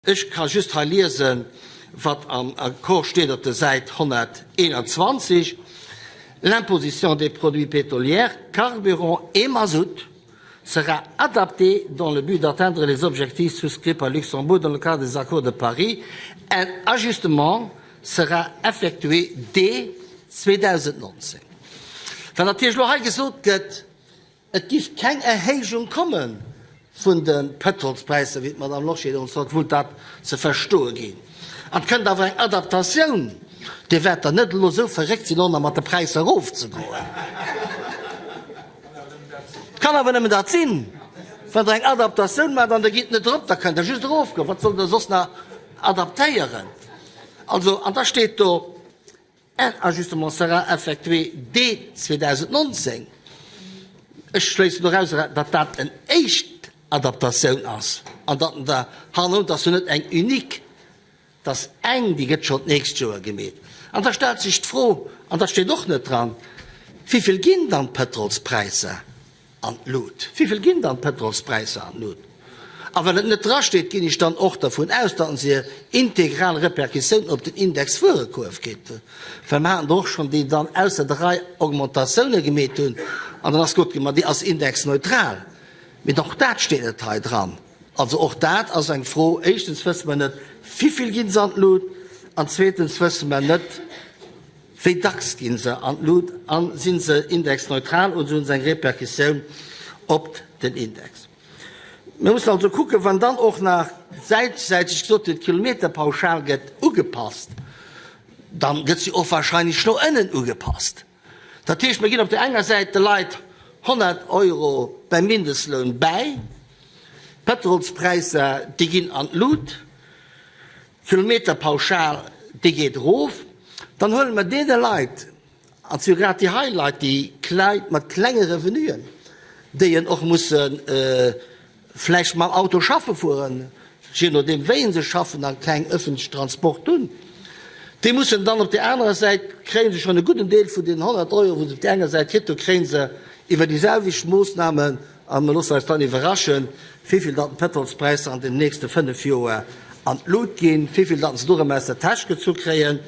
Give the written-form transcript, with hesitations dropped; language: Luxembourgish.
Ech ka just hei liesen, wat am Accord steet op der Säit 121, L'imposition des produits pétroliers, carburants et mazout sera adaptée dans le but d'atteindre les objectifs souscrits par Luxembourg dans le cadre des accords de Paris. Un ajustement sera effectué dès 2019. Wat natierlech elo hei gesot gëtt, Et giff keng Erhéijung komme vun de Pëtrolspräisser, wéi d'Madame Loschetter ons haut wullt dat ze verstoe ginn. An et kënnt awer eng Adaptatioun. Dir wäert der net elo esou verréckt sinn, och nach mat de Präisser erofzegoen. Et kann awer nëmmen dat sinn, wann Der eng Adaptatioun maacht an Der gitt net erop, da kënnt Der just erofgoen. Wat sollt Der soss nach adaptéieren? Also, an da steet do, Un ajustement sera effectué dès 2019. Ech schléissen doraus, datt dat en éischt Adaptatioun ass an datt en der hannerun, dat ass jo net eng unique, dat ass eng, déi gëtt schonn d'nächst Joer gemeet. An da stellt sech d'Fro, an dat steet och net dran, Wivill ginn dann d'Pëtrolspräisser? An d'Lut. Wivill ginn dann d'Pëtrolspräisser an d'Lut? A well et net drasteet, ginn ech dann och dervun aus, datt se integral Repercussioun op den Index Wuerekuerf kritt hunn, well mer haten der och schonn, déi dann ausser der Rei Augmentatioune gemeet hunn, an dann ass gesot ginn, ma déi ass indexneutral. Mee och dat steet net hei dran. Also och dat ass eng Fro. Éischtens wësse mer net, wivill ginn se an d'Lut, an zweetens wësse mer net, Wéi dacks ginn se an d'Lut an sinn se indexneutral oder hunn se eng Repercussioun op den Index? Mir mussen also kucken, wann dann och nach säitsäiteg gesot gëtt, d'Kilometerpauschal gëtt ugepasst, dann gëtt se och wahrscheinlech no ënnen ugepasst. Dat heescht, mir ginn op där enger Säit de Leit 100 Euro beim Mindestloun bäi, d'Pëtrolspräisser, déi ginn an d'Lut, D'Kilometerpauschal, déi geet erof. Dann huele mer deene Leit, an et si jo grad déi hei Leit, déi Leit mat klenge Revenuen, déi en och musse vläicht mam Auto schaffe fueren, je nodeem wéi se schaffen a keng ëffentlech Transport hunn, déi mussen dann op där anerer Säit, kréie se schonn e gudden Deel vun deenen 100 Euro, wou se op där enger Säit kritt hunn, kréie se iwwer déi selwecht Moossnamen A mir loossen eis dann iwwerraschen, wéivill datt d'Pëtrolspräisser an den nächste 5 Joer an d'Lut ginn, wéivill datt se do erëm aus der Täsch gezu kréien.